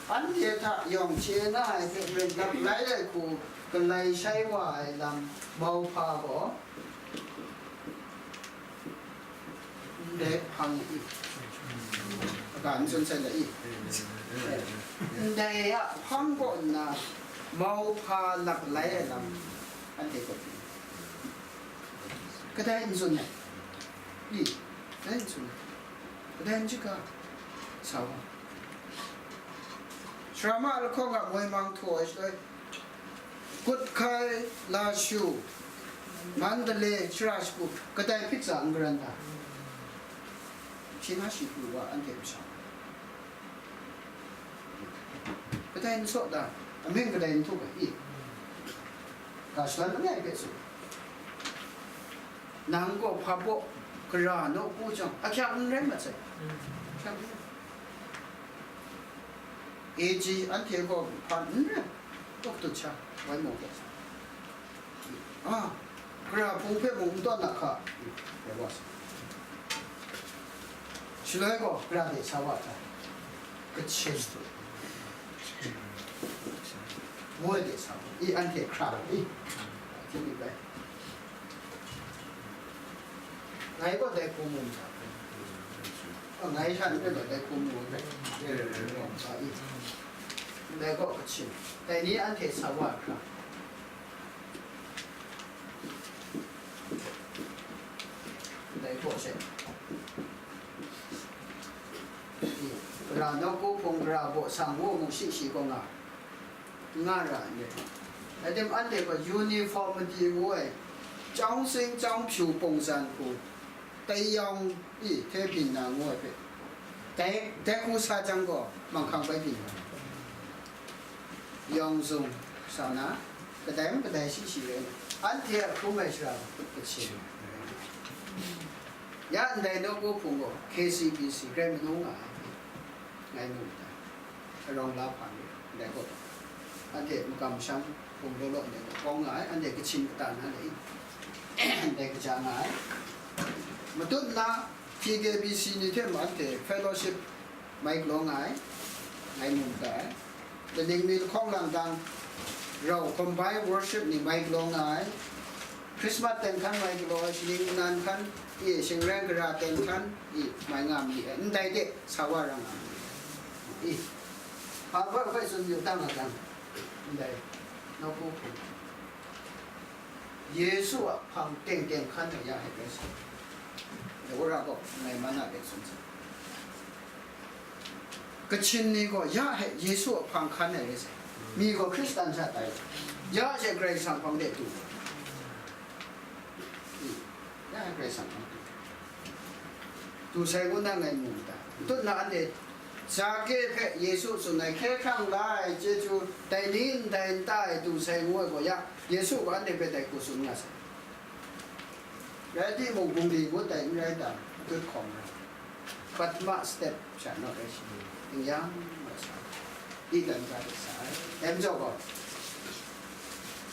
anhte hta yawng chye na ai hte maren lap lai ai hku galai shai wa ai lam mauhpa gaw, ndai hpang i, aga n tsun sai la i? Ndai a hpang kaw nna mauhpa lap lai ai lam anhte gaw, kadai n tsun ai? I, kadai n tsun ai? Kadai n chyaga? Sa wa. Sara ma lahkawng a moi mang htaw ai shaloi, Kutkai, Lashu, Mandalay, Shara Shagu, kadai hpit tsa n garan ta? Shi na shi pru wa anhte masha, kadai n saw ta? Amying kadai n htup ai i? Ga shadawn langai hpe tsun. Nang gaw hpa baw, gara nawku jang, ahkyak n rai mat sai. Ahkyak n rai. A G anhte gaw hpa n rai, tawk tut sha, wai maw gaw sa. A, gara hpung hpe mung n tawn na hka, rai wa sa. Shaloi gaw gara de sa wa hta? Kachin. Moi de sa wa i, anhte hkra i? Hti myit bai. Ngai gaw dai hku mu myit dai. Ngai sha n rai gaw dai hku mu myit dai. Dai gaw Kachin. Dai ni anhte sa wa hkra, dai gaw she, gara nawku hpung, gara baw sang ngu mu shi shi gaw nga, nga ra n re. Atem anhte gaw uniformity ngu ai, chyawm sing chyawm hpyu pawng san hku, tai yawng i hte byin na ngu ai hpe, dai, dai hku sa jang gaw, manghkang bai byin na, yawng zung sa na, kadai mung kadai shi shi rai na, anhte a hkrum ai shara gaw Kachin. Ya ndai nawku hpung gaw K C B C grai manu nga ai, ngai mu ndai. Arawng la hpa ni, ndai gaw, anhte makam masham hpung law law ndai gaw kawng nga ai, anhte Kachin kata na le, ndai kaja nga ai. Matut na T K B C ni hte mung anhte fellowship mai galaw nga ai, ngai mu ndai. Kaning mi lahkawng lang dang rau combined worship ni mai galaw nga ai, Christmas ten hkan mai galaw ai, shaning nnan hkan, i, shingren gara ten hkan, i, mai nga mi ai, ndai de sa wa ra nga ai. I, hpa hpa hpai tsun yu tang a jang, ndai, nawku hpung, Yesu a hpang teng teng hkan ai ya hte rai sa, de wora gaw, ngai man a de tsun sa. Kachin ni gaw ya hte Yesu a hpang hkan ai rai sai. Mi gaw Hkristan sha tai, ya hte Karai Kasang hpang de du, ya hte Karai Kasang hpang de du sai ngu na ngai mu n ta? N tut na, anhte Zake hpe Yesu tsun ai, hkye hkrang la ai chyeju, dai ni ndai n ta ai du sai ngu ai gaw ya, Yesu gaw anhte hpe dai hku tsun nga sai. Rai timung, bungli ngut ai n rai ta, dut hkawm ai, Padma step sha naw rai shi, ning yang mat sa, i dan ga dat sa ai. Dai majaw gaw,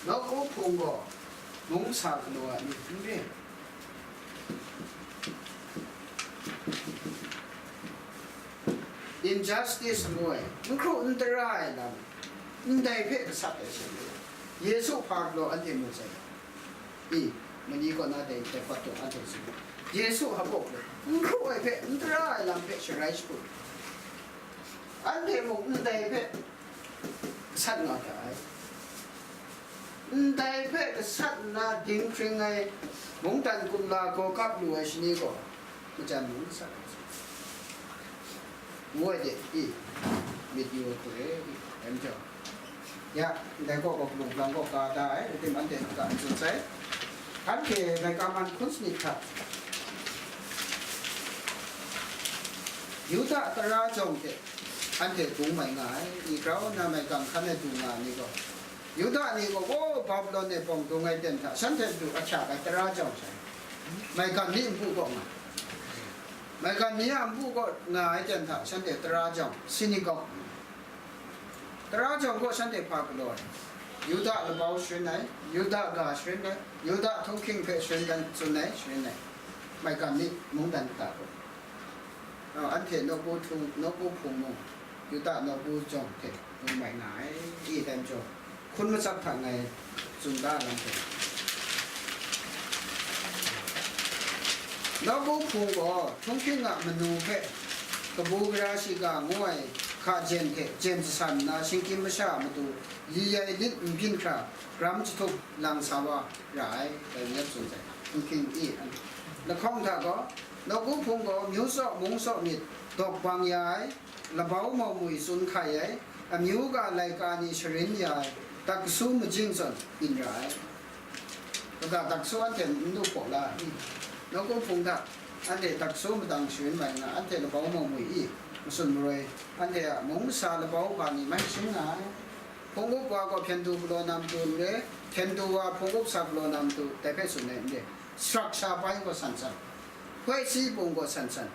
Nawku hpung gaw mung sa galaw ai myit n re. Injustice ngu ai, n hkru n tara ai lam, ndai hpe gasat ai sha, Yesu hpa galaw anhte mu sai. I, mani kaw na dai, dai hpawt tu anhte tsun. Yesu hpa gaw, n hkru ai hpe, n tara ai lam hpe sharai shagu. Anhte mung ndai hpe gasat nga ga ai. Ndai hpe gasat nna dinghpring ai mungdan kumla gaw kap lu ai shani gaw, majan mung gasat ai. Ngu ai de, i, myit yu ai hku re, i, em jau. Ya, ndai gaw gaw lung lang gaw ka da ai, rai tim anhte hta n tsun sai. Anhte laika man hkun sanit hta, Yuda tara jawng hte anhte bung mai nga ai, i grau nna maigan hkan e du nga ai ni gaw, Yuda ni gaw, gaw Babilon e bawng dung ai ten hta, shanhte du ahkyak ai tara jawng sai, maigan ni npu kaw nga, maigan ni a npu kaw nga ai ten hta, shanhte tara jawng, sinagog, tara jawng gaw shanhte hpa galaw ai, Yuda labau sharin ai, Yuda ga sharin ai, Yuda htunghking hpe sharin dan tsun ai, sharin ai, maigan ni mungdan kata gaw, anhte nawku htung, nawku hpung mung, Yuda nawku jawng hte bung mai nga ai, i dan jaw, hkun matsat hta ngai tsun da lam hte, nawku hpung gaw htunghking a manu hpe kabu gara shiga ngu ai hka jen hte jen jasan nna, shinggyim masha a matu li ai lit n byin hkra, gram jahtup lang sa wa ra ai, dai ni tsun sai. Htunghking i, lahkawng hta gaw, nawku hpung gaw myu tsaw mung tsaw myit dawk bang ya ai, labau mau mui tsun hkai ai, amyu ga laika ni sharin ya ai, daksu majing zawn byin ra ai. Kaga daksu anhte n lu hpaw la i? Nawku hpung hta anhte daksu madang sharin mai nna, anhte labau mau mui i? Matsun maroi, anhte a mung masa labau hpa ni mai sharin nga ai. Hpung up wa gaw hpyen du galaw na matu n re, hpyen du wa hpung up sa galaw na matu, dai hpe tsun ai n re. Structure bai gaw san san, hkoi si pung gaw san san,